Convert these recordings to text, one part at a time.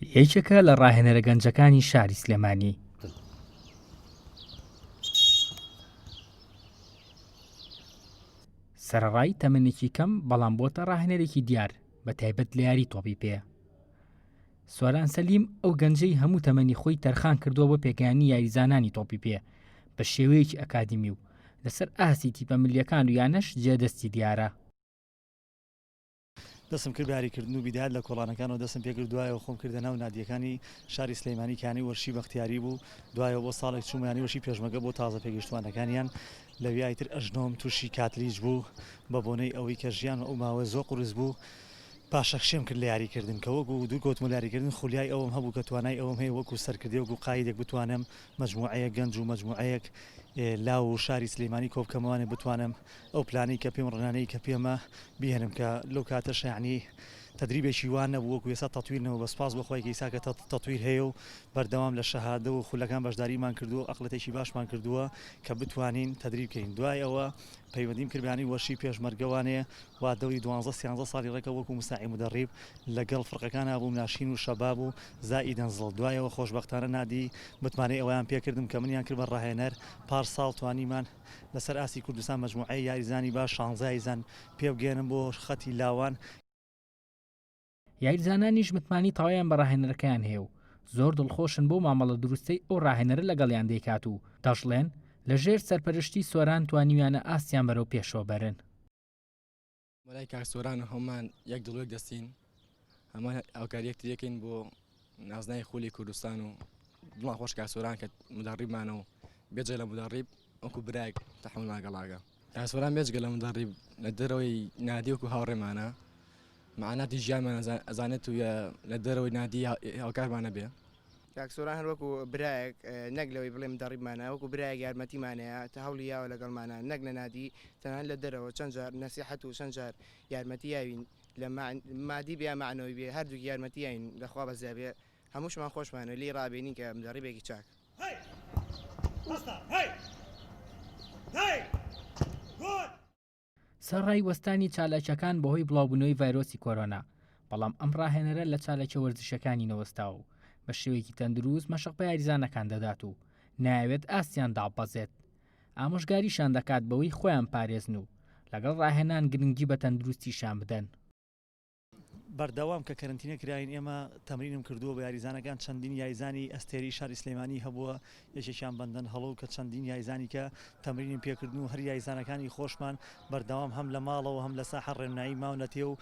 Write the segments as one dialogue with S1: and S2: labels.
S1: یەکێکە لە ڕاهێنەرە گەنجەکانی شاری سلێمانی. سەرەڕای تەمەنێکی کەم بەڵام بۆتە ڕاهێنەرێکی دیار بە تایبەت لە یاری تۆپی پێ. سۆران سەلیم ئەو گەنجەی هەموو تەمەنی خۆی تەرخان کردووە بۆ پێگەیانی یاریزانانی تۆپی پێ بە شێوەیەکی ئەکادیمی و لەسەر ئاستی تیپە ملیەکان و یانەش جێدەستی دیارە.
S2: دەستم کرد بە یاریکردن و بیدایەت لە کۆڵانەکانەوە دەستم پێکرد دوایەوە خۆم کردە ناو نادییەکانی شاری سلەیمانی کە یانەی وەرشی بەختیاری بوو دوایەوە بۆ ساڵێک چوومە یانەی وەرشی پێشمەرگە بۆ تازە پێگەیشتووانەکانیان لەویا ئیتر ئەژنۆم تووشی کاتلیج بوو بە بۆنەی ئەوەی کە ژیان ئەو ماوەیە زۆر قورس بوو پاشەکشێم کرد لە یاریکردن کە وەکو دوور کەوتمە لە یاریکردن خولیای ئەوەم هەبوو کە توانای ئەوەم هەیە وەکو سەرکردەیەک و قایدێک بتوانم مەجموعەیەک گەنج و مەجموعەیەک لاو و شاری سلەیمانی کۆبکەمەوانێ بتوانم ئەو پلانەی کە پێم ڕنانەی کە پێمە بیهێنم کە لەو کاتەش یەعنی تەدریبێکی وا نەبوو وەکو ئێستا تەتویر نەبوو بە سوپاس بۆ خوای کە ئیسا کە تەتویر هەیە و بەردەوام لە شەهادە و خولەکان بەشداریمان کردووە و ئەقڵێتێکی باشمان کردووە کە بتوانین تەدریب کەین دوای ئەوە پەیوەندیم کرد بە یانەی وەرشی پێشمەرگەوانێ وا دەوری دوانزە سیانزە ساڵی ڕێکە وەکو مساعی مدەڕیب لەگەڵ فرقەکانا بووم ناشین و شەباب و زائیدەن زڵ دوایەوە خۆشبەختانە نادی متمانەی ئەوەیان پێکردم کە منیان کرد بە ڕاهێنەر پار ساڵ توانیمان لەسەر ئاستی کوردستان مەجموعەی یاریزانی باش شانزە یاریزان پێبگەیەنم بۆ خەتی لاوان.
S1: یاریزانانیش متمانەی تەواویان بە ڕاهێنەرەکەیان هەیە و زۆر دڵخۆشن بەو مامەڵە دروستەی ئەو ڕاهێنەرە لەگەڵیان دەیکات و دەشڵێن، لەژێر سەرپەرشتی سۆران توانیویانە ئاستیان بەرەو پێشەوە بەرن.
S3: مەلای کاک سۆران و هەموومان یەک دڵ و یەک دەستین هەمان هاوکاری یەکتریەکەین بۆ نازناوی خولی کوردستان و دڵمان خۆش کاک سۆران کە مدەڕیبمانە و بێجگە لە مدەڕیب وەکو برایەک تەحەمولمان گەڵاگە کاک سۆران بێجگە لە مدەڕیب لە دەرەوەی نادی وەکو هاوڕێمانە مەعاناتی ژیانمان ئەزانێت و لە دەرەوەی نادی هاوکارمان نەبێ.
S4: کاک سۆران هەر وەکو برایەک نەک لەوەی بڵێم دەڕیبمانە وەکو برایەک یارمەتیمانەیە تا هەوڵی یاوە لەگەڵمانە نەک لە نادی تەنانەت لە دەرەوە چەند جار نەسیحەت و چەند جار یارمەتی یاوین لە مادی بێ یا مەعنەوی بێ هەردووکی یارمەتی یاوین لە خوا بەزیا بێ هەمووشمان خۆشمانەوێ لێی ڕابێنین کە مدەڕیبێکی چاک.
S1: سەرەڕای وەستانی چالاکیەکان بەهۆی بڵاوبوونەوەی ڤایرۆسی کۆرۆنا، بەڵام ئەم ڕاهێنەرە لە چالاکیە وەرزشیەکانی نەوەستاوە و بە شێوەیەکی تەندروست مەشق بە یاریزانەکان دەدات و نایەوێت ئاستیان داببەزێت. ئامۆژگاریشان دەکات بەوەی خۆیان پارێزن و لەگەڵ ڕاهێنان گرنگی بە تەندروستیشیان بدەن.
S2: بەردەوام کە کەرەنتینە کراین ئێمە تەمرینم کردووە بە یاریزانەکان چەندین یاریزانی ئەستێرەی شاری سلێمانی هەبووە یەکێکیان بەندەن هەڵۆ کە چەندین یاریزانی کە تەمرینم پێکردن و هەر یاریزانەکانی خۆشمان بەردەوام هەم لە ماڵەوە هەم لە ساحە ڕێنمایی ماونەتێ و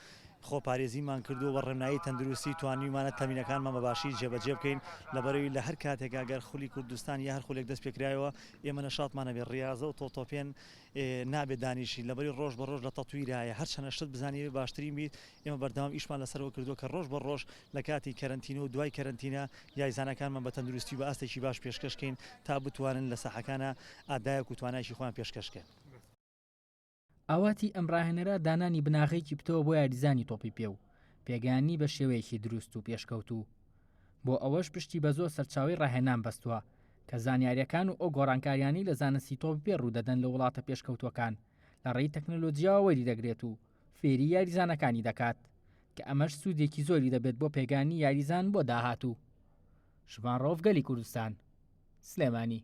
S2: خۆپارێزیمان کردووە بە ڕێنمایی تەندروستی توانیومانە تەمرینەکانمان بە باشی جێبەجێ بکەین لەبەرەوی لە هەر کاتێکا گەر خولی کوردستان یا هەر خولێک دەست پێکرایەوە ئێمە نەشاتمان هەبێ ڕیازە و تۆتۆپێن نابێت دانیشی لەبەری ڕۆژ بە ڕۆژ لە تەتویرایە هەرچەنە شتت بزانی ئەبێ باشترین بیت ئێمە بەردەوام ئیشمان لەسەرەوە کردووە کە ڕۆژ بە ڕۆژ لە کاتی کەرەنتینە و دوای کەرەنتینە یایزانەکانمان بە تەندروستی و بە ئاستێکی باش پێشکەش کەین تا بتوانن لە ساحەکانا ئادایەک و توانایەکی خۆیان پێشکەش کەن.
S1: ئاواتی ئەم ڕاهێنەرە دانانی بناغەیەکی پتەوە بۆ یاریزانی تۆپی پێ و پێگەیاندنی بە شێوەیەکی دروست و پێشکەوتوو. بۆ ئەوەش پشتی بە زۆر سەرچاوەی ڕاهێنان بەستووە کە زانیارییەکان و ئەو گۆڕانکاریانەی لە زانستی تۆپی پێ ڕوودەدەن لە وڵاتە پێشکەوتووەکان لە ڕێی تەکنەلۆجیاوە وەریدەگرێت و فێری یاریزانەکانی دەکات کە ئەمەش سوودێکی زۆری دەبێت بۆ پێگانی یاریزان بۆ داهاتوو. شڤان ڕەوف گەلی کوردستان، سلێمانی.